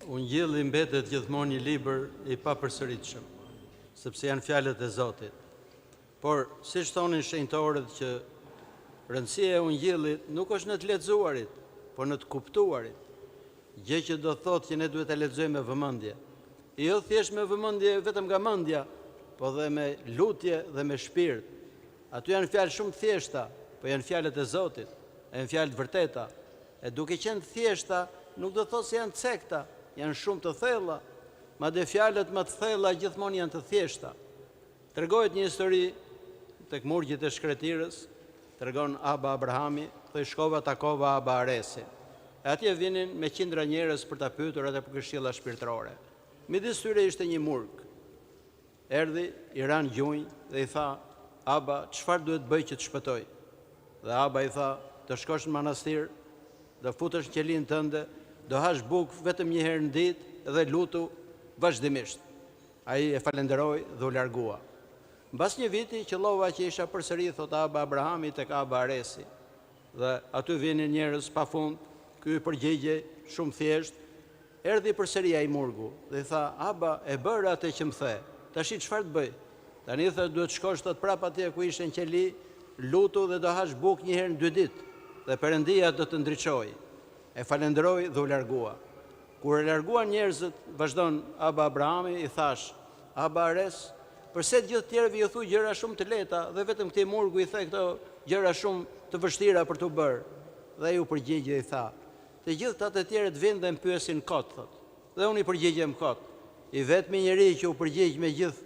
Ungjilli mbetet gjithmonë një libër i papërsëritshëm, sepse janë fjalët e Zotit. Por, siç thonin shenjtorët që rëndësia e Ungjillit nuk është në të lexuarit, por në të kuptuarit. Gjë që do të thotë që ne duhet ta lexojmë me vëmendje. Jo thjesht me vëmendje vetëm nga mendja, po dhe me lutje dhe me shpirt. Aty janë fjalë shumë të thjeshta, po janë fjalët e Zotit, janë fjalë të vërteta. E duke qenë të thjeshta, nuk do të thotë se janë të cekta, janë shumë të thella. Madje fjalët më të thella gjithmonë janë të thjeshta. Tregohet një histori tek murgjit e shkretirës, tregon Aba Abrahami, thotë shkova takova Aba Aresin. E atje vinin me qindra njerëz për ta pyetur edhe për këshilla shpirtërore. Midis tyre ishte një murg. Erdhi, i ra në gjunjë dhe i tha, Aba, çfarë duhet të bëj që të shpëtoj? Dhe Aba i tha, Do shkosh në manastir, do futesh në qelinë tënde, do hash bukë vetëm një herë në ditë dhe lutu vazhdimisht. Ai e falënderoi dhe u largua. Mbas një viti qëllova që isha përsëri, thotë Aba Abrahami tek Aba Aresi. Dhe aty vinin njerëz pa fund, ky i përgjigjej shumë thjesht, Erdhi përsëri ai murgu dhe i tha, Aba, e bëra atë që më the, tashi çfarë të bëj? Tani, tha, duhet të shkosh, thotë, prapë atje ku ishe në qeli, lutu dhe do hash bukë një herë në dy ditë, dhe Perëndia do të ndriçojë. E falënderoi dhe u largua. Kur u larguan njerëzit, vazhdon Aba Abrahami, i thashë, Aba Ares, përse të gjithë të tjerëve iu thu gjëra shumë të lehta dhe vetëm këtij murgu i the këto gjëra shumë të vështira për t'u bërë? Dhe ai u përgjigj dhe i tha, Të gjithë këta të tjerët vijnë dhe më pyesin kot, thotë. Dhe unë i përgjigjem kot. I vetmi njeri që u përgjigj me gjithë,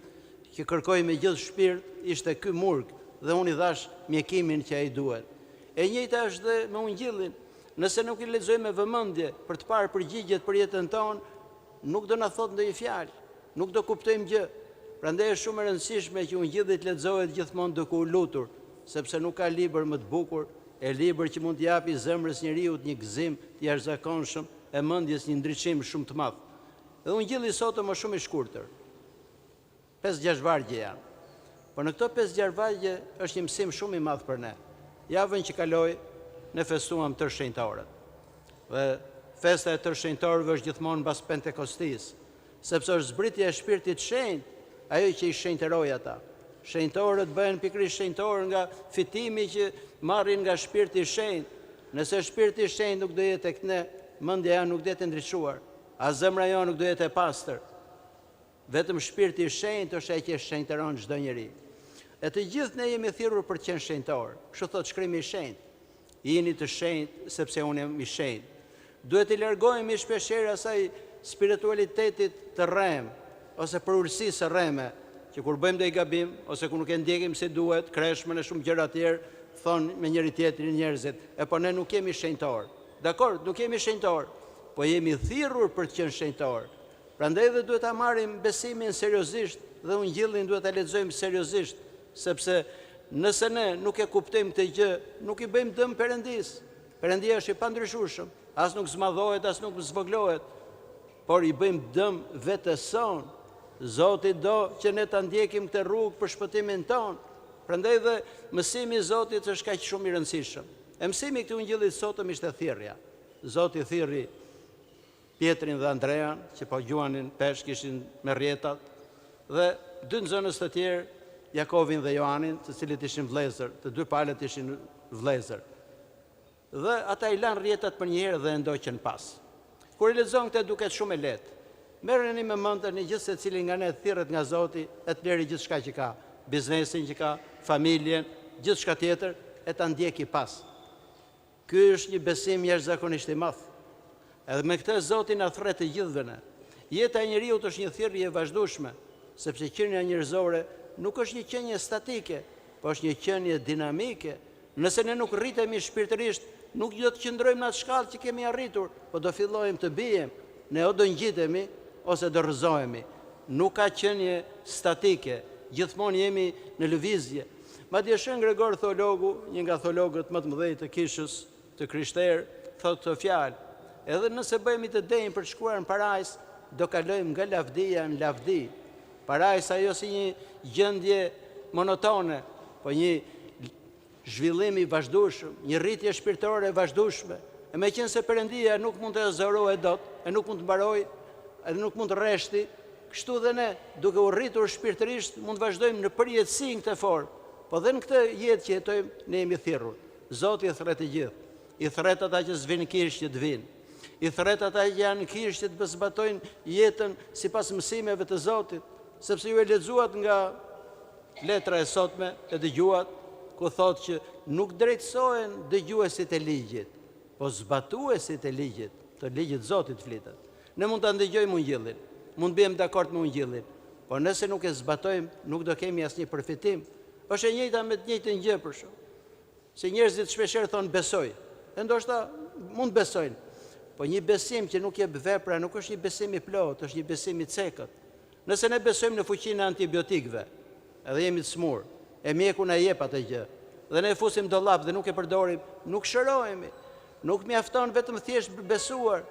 që kërkoi me gjithë shpirt, ishte ky murg dhe unë i dhashë mjekimin që ai duhet. E njëjta është dhe me Ungjillin. Nëse nuk i lexojmë me vëmendje për të parë përgjigjet për jetën tonë, nuk do na thotë ndonjë fjalë, nuk do kuptojmë gjë. Prandaj është shumë e rëndësishme që Ungjilli të lexohet gjithmonë duke u lutur, sepse nuk ka libër më të bukur E libër që mund t'i japi zemrës njeriut një gëzim të jashtëzakonshëm e mendjes një ndriçim shumë të madh. Dhe Ungjilli i sotëm është shumë i shkurtër. Pesë-gjashtë vargje janë. Por në këto pesë-gjashtë vargje është një mësim shumë i madh për ne. Javën që kaloi ne festuam tërë shenjtorët. Dhe festa e tërë shenjtorëve është gjithmonë mbas Pentekostisë. Sepse është zbritja e Shpirtit të Shenjtë ajo që i shenjtëroi ata. Shenjtorët bëhen pikërisht shenjtorë nga fitimi që marrin nga Shpirti i Shenjtë. Nëse Shpirti i Shenjtë nuk do jetë tek ne, mendja jonë nuk do jetë e ndriçuar, as zemra jonë nuk do jetë e pastër. Vetëm Shpirti i Shenjtë është ai që e shenjtëron çdo njeri. E të gjithë ne jemi thirrur për të qenë shenjtorë. Kështu thotë Shkrimi i Shenjtë. Jini të shenjtë, sepse unë jam i shenjtë. Duhet t'i largohemi shpeshherë asaj spiritualitetit të rremë, ose përulësisë së rreme, që kur bëjmë ndonjë gabim, ose kur nuk e ndjekim si duhet, kreshmën e shumë gjëra tjerë, thonë me njëri-tjetrin njerëzit, e po ne nuk jemi shenjtorë. Dakord, nuk jemi shenjtorë, po jemi thirrur për të qenë shenjtorë. Prandaj dhe duhet ta marrim besimin seriozisht dhe Ungjillin duhet ta lexojmë seriozisht, sepse nëse ne nuk e kuptojmë këtë gjë, nuk i bëjmë dëm Perëndisë. Perëndia është i pandryshueshëm, as nuk zmadhohet, as nuk zvogëlohet, por i bëjmë dëm vetes sonë. Zoti do që ne ta ndjekim këtë rrugë për shpëtimin tonë. Prandaj dhe mësimi i Zotit është kaq shumë i rëndësishëm. E mësimi i këtij Ungjilli të sotëm ishte thirrja. Zoti thirri Pjetrin dhe Andrean, që po gjuanin peshk, ishin me rrjetat, dhe dy nxënës të tjerë, Jakovin dhe Joanin, të cilët ishin vëllezër, të dy palët ishin vëllezër. Dhe ata i lanë rrjetat përnjëherë dhe e ndoqën pas. Kur e lexon këtë duket shumë e lehtë. Merreni me mend tani gjithsecili nga ne thirret nga Zoti e të leri gjithçka që ka, biznesin që ka, familjen, gjithçka tjetër, e ta ndjeki pas. Ky është një besim jashtëzakonisht i madh. Edhe me këtë Zoti na thërret të gjithëve ne. Jeta e njeriut është një thirrje e vazhdueshme, sepse qenia njerëzore nuk është një qenie statike, po është një qenie dinamike. Nëse ne nuk rritemi shpirtërisht, nuk do të qëndrojmë në atë shkallë që kemi arritur, po do fillojmë të biem. Ne o do ngjitemi ose do rrëzohemi. Nuk ka qenie statike, gjithmonë jemi në lëvizje. Madje Shën Gregor Theologu, një nga theologët më të mëdhenj të Kishës të krishterë, thotë këto fjalë, Edhe nëse bëhemi të denjë për të shkuar në parajsë, do kalojmë nga lavdia në lavdi. Parajsa jo si një gjendje monotone, po një zhvillim i vazhdueshëm, një rritje shpirtërore e vazhdueshme. E meqenëse Perëndia nuk mund të ezaurohet dot, e nuk mund të mbarojë, edhe nuk mund të rreshti, kështu dhe ne, duke u rritur shpirtërisht, mund të vazhdojmë në përjetësi në këtë formë. Po dhe në këtë jetë që jetojmë, ne jemi thirrur. Zoti i thërret të gjithë. I thërret ata që s'vijnë në kishë që të vijnë. I thërret ata që janë në kishë që të zbatojnë jetën sipas mësimeve të Zotit, sepse ju e lexuat nga letra e sotme, e dëgjuat, ku thotë që nuk drejtësohen dëgjuesit e ligjit, po zbatuesit e ligjit, të ligjit të Zotit flitet. Ne mund ta ndëgjojmë ungjillin, mund të biem dakord me ungjillin, por nëse nuk e zbatojmë, nuk do kemi asnjë përfitim. Është e njëjta me të njëjtën gjë për shembull. Se njerëzit shpeshherë thonë besoj, e ndoshta mund të besojnë, po një besim që nuk jep vepra nuk është një besim i plotë, është një besim i cekët. Nëse ne besojmë në fuqinë e antibiotikëve, edhe jemi të sëmurë, e mjeku na jep atë gjë, dhe ne e fusim në dollap dhe nuk e përdorim, nuk shërohemi. Nuk mjafton vetëm thjesht besuar,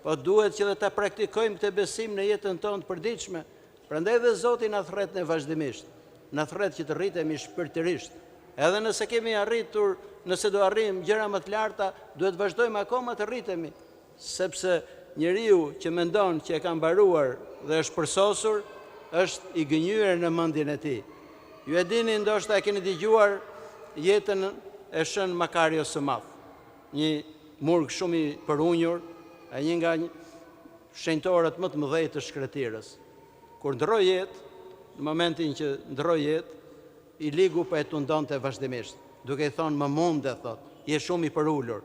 po duhet që dhe ta praktikojmë këtë besim në jetën tonë të përditshme. Prandaj dhe Zoti na thërret ne vazhdimisht, na thërret që të rritemi shpirtërisht. Edhe nëse kemi arritur, nëse do arrijmë gjëra më të larta, duhet të vazhdojmë akoma të rritemi, sepse njeriu që mendon që e ka mbaruar dhe është përsosur, është i gënjyer në mendjen e tij. Ju e dini, ndoshta e keni dëgjuar jetën e Shën Makarios së Madh, një murg shumë i përunjur, e një nga shenjtorët më të mëdhenj të shkretëtirës. Kur ndërroi jetë, në momentin që ndërroi jetë, i ligu po e tundonte vazhdimisht, duke i thonë më munde, thotë, je shumë i përulur.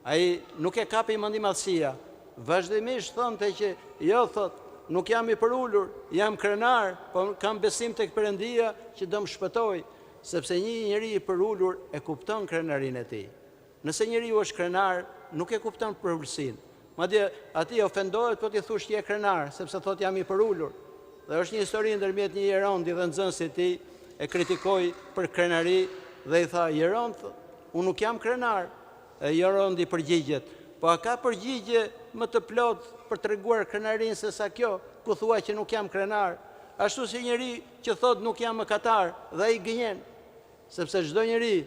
Ai nuk e kapi mendjemadhësia, vazhdimisht thonte që jo, thotë, nuk jam i përulur, jam krenar, po kam besim tek Perëndia që do më shpëtojë, sepse një njeri i përulur e kupton krenarinë e tij. Nëse njeriu është krenar, nuk e kupton përulësinë. Madje, atij ofendohet po t'i thuash që je krenar, sepse thotë jam i përulur. Dhe është një histori ndërmjet një Jerondi dhe nxënësit të tij, e kritikoi për krenari dhe i tha, Jerond, unë nuk jam krenar. E Jerondi përgjigjet, po a ka përgjigje më të plotë për treguar krenarinë se sa kjo, ku thua që nuk jam krenar? Ashtu si njeri që thotë nuk jam mëkatar dhe ai gënjen. Sepse çdo njeri,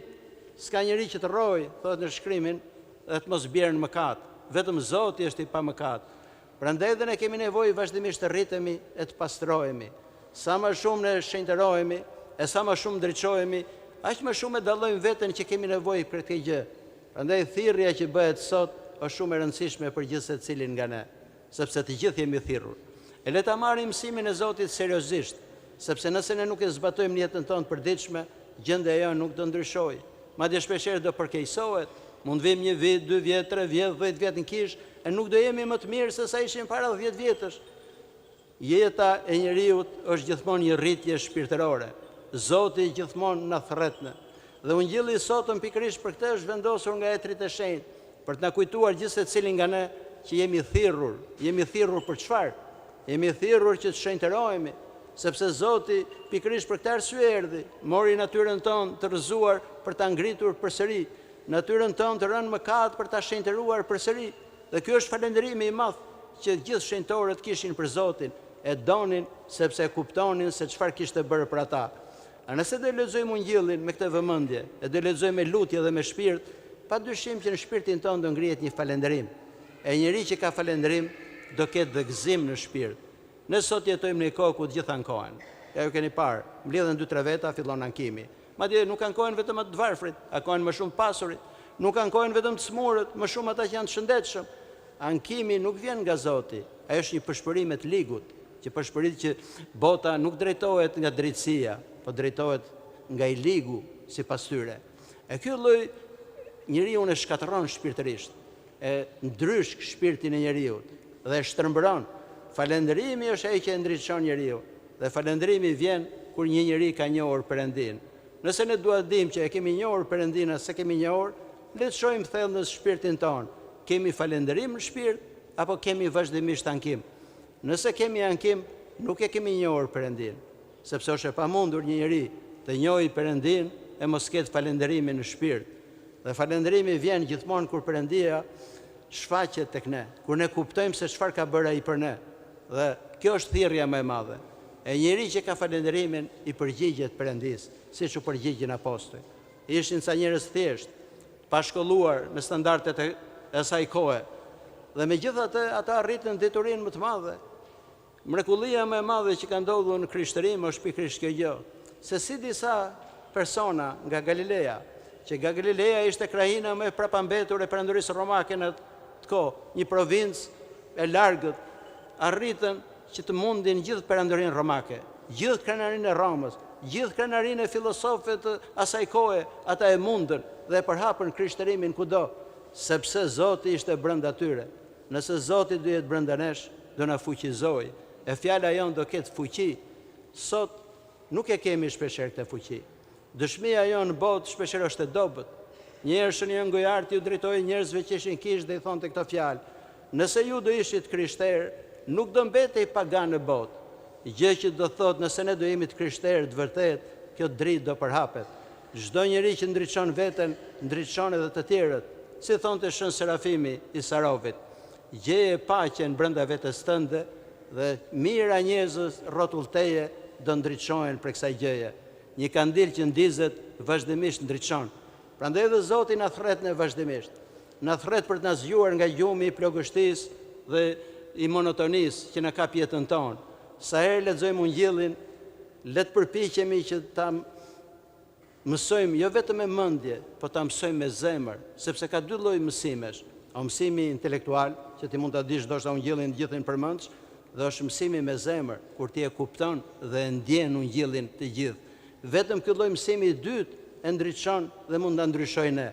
s'ka njeri që të rrojë, thotë në shkrimin, dhe të mos bjerë në mëkat. Vetëm Zoti është i pamëkat. Prandaj dhe ne kemi nevojë vazhdimisht të rritemi e të pastrohemi. Sa më shumë ne shenjtërohemi e sa më shumë ndriçohemi, aq më shumë e dallojmë veten që kemi nevojë për këtë gjë. Prandaj thirrja që bëhet sot është shumë e rëndësishme për gjithsecilin nga ne. sepse të gjithë jemi thirrur. E le ta marrim mësimin e Zotit seriozisht, sepse nëse ne nuk e zbatojmë në jetën tonë të përditshme, gjendja jonë nuk do ndryshojë. Madje shpeshherë do përkeqësohet. Mund të vijmë një vit, dy vjet, tre vjet, dhjetë vjet në kishë e nuk do jemi më të mirë se sa ishim para dhjetë vjetësh. Jeta e njeriut është gjithmonë një rritje shpirtërore. Zoti gjithmonë na thërret ne. Dhe Ungjilli i sotëm pikërisht për këtë është vendosur nga etërit e shenjtë, për të na kujtuar gjithsecilin nga ne që jemi thirrur. Jemi thirrur për çfarë? Jemi thirrur që të shenjtërohemi, sepse Zoti pikërisht për këtë arsye erdhi, mori natyrën tonë të rrëzuar për ta ngritur përsëri, natyrën tonë të rënë në mëkat për ta shenjtëruar përsëri. Dhe ky është falënderimi i madh që gjithë shenjtorët kishin për Zotin, e donin sepse e kuptonin se çfarë kishte bërë për ata. A nëse do e lexojmë Ungjillin me këtë vëmendje, e do e lexojmë me lutje dhe me shpirt, pa dyshim që në shpirtin tonë do ngrihet një falënderim. E njeri që ka falënderim do ketë dhe gëzim në shpirt. Ne sot jetojmë në një kohë ku të gjithë ankohen. Ja ju keni parë, mblidhen dy tre veta, fillon ankimi. Madje nuk ankohen vetëm të varfrit, ankohen më shumë të pasurit. Nuk ankohen vetëm të sëmurët, më shumë ata që janë të shëndetshëm. Ankimi nuk vjen nga Zoti, ajo është një pëshpërimë e të ligut, që pëshpërit që bota nuk drejtohet nga drejtësia, po drejtohet nga i ligu sipas tyre. E ky lloj njeriun e shkatërron shpirtërisht. E ndryshk shpirtin e njeriut dhe e shtrembëron. Falënderimi është ai që e ndriçon njeriun dhe falënderimi vjen kur një njeri ka njohur Perëndinë. Nëse ne dua të dimë që e kemi njohur Perëndinë a s'e kemi njohur, le të shohim thellë në shpirtin tonë, kemi falënderim në shpirt apo kemi vazhdimisht ankim? Nëse kemi ankim, nuk e kemi njohur Perëndinë, sepse është e pamundur një njeri të njohë Perëndinë e mos ketë falënderimin në shpirt. Dhe falënderimi vjen gjithmonë kur Perëndia shfaqet tek ne, kur ne kuptojmë se çfarë ka bërë Ai për ne. Dhe kjo është thirrja më e madhe. E njeri që ka falënderimin i përgjigjet Perëndisë, siç u përgjigjën apostujt. Ishin ca njerëz të thjeshtë, të pashkolluar me standardet e asaj kohe. Dhe megjithatë ata arritën diturinë më të madhe. Mrekullia më e madhe që ka ndodhur në krishterim është pikërisht kjo gjë, se si disa persona nga Galilea, që nga Galilea ishte krahina më e prapambetur e Perandorisë Romake në atë kohë, një provincë e largët, arritën që të mundin gjithë Perandorinë Romake, gjithë krenarinë e Romës, gjithë krenarinë e filozofëve të asaj kohe, ata e mundën dhe e përhapën krishterimin kudo, sepse Zoti ishte brenda tyre. Nëse Zoti do jetë brenda nesh, do na fuqizojë, e fjala jonë do ketë fuqi. Sot nuk e kemi shpeshherë këtë fuqi. Dëshmia jonë në botë shpeshherë është e dobët. Një herë Shën Joan Gojarti iu drejtohej njerëzve që ishin në kishë dhe i thonte këto fjalë, Nëse ju do ishit të krishterë, nuk do mbetej pagan në botë. Gjë që do të thotë nëse ne do jemi të krishterë të vërtetë, kjo dritë do përhapet. Çdo njeri që ndriçon veten, ndriçon edhe të tjerët. Si thonte Shën Serafimi i Sarovit, Gjeje paqen brenda vetes tënde dhe mijëra njerëz rrotull teje do ndriçohen prej kësaj gjëje. Një kandil që ndizet vazhdimisht ndriçon. Prandaj edhe Zoti na thërret ne vazhdimisht. Na thërret për të na zgjuar nga gjumi i plogështisë dhe i monotonisë që na kap jetën tonë. Sa herë lexojmë Ungjillin, le të përpiqemi që ta mësojmë jo vetëm me mendje, po ta mësojmë me zemër, sepse ka dy lloj mësimesh. O mësimi intelektual, që ti mund ta dish ndoshta Ungjillin të gjithin përmendsh, dhe është mësimi me zemër, kur ti e kupton dhe e ndjen Ungjillin të gjithë. Vetëm ky lloj mësimi i dytë e ndriçon dhe mund na ndryshojë ne.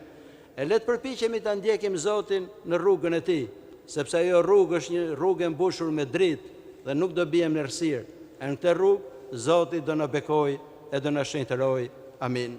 E le të përpiqemi ta ndjekim Zotin në rrugën e Tij, sepse ajo rrugë është një rrugë e mbushur me dritë dhe nuk do biem në errësirë. E në këtë rrugë Zoti do na bekojë e do na shenjtërojë. Amin.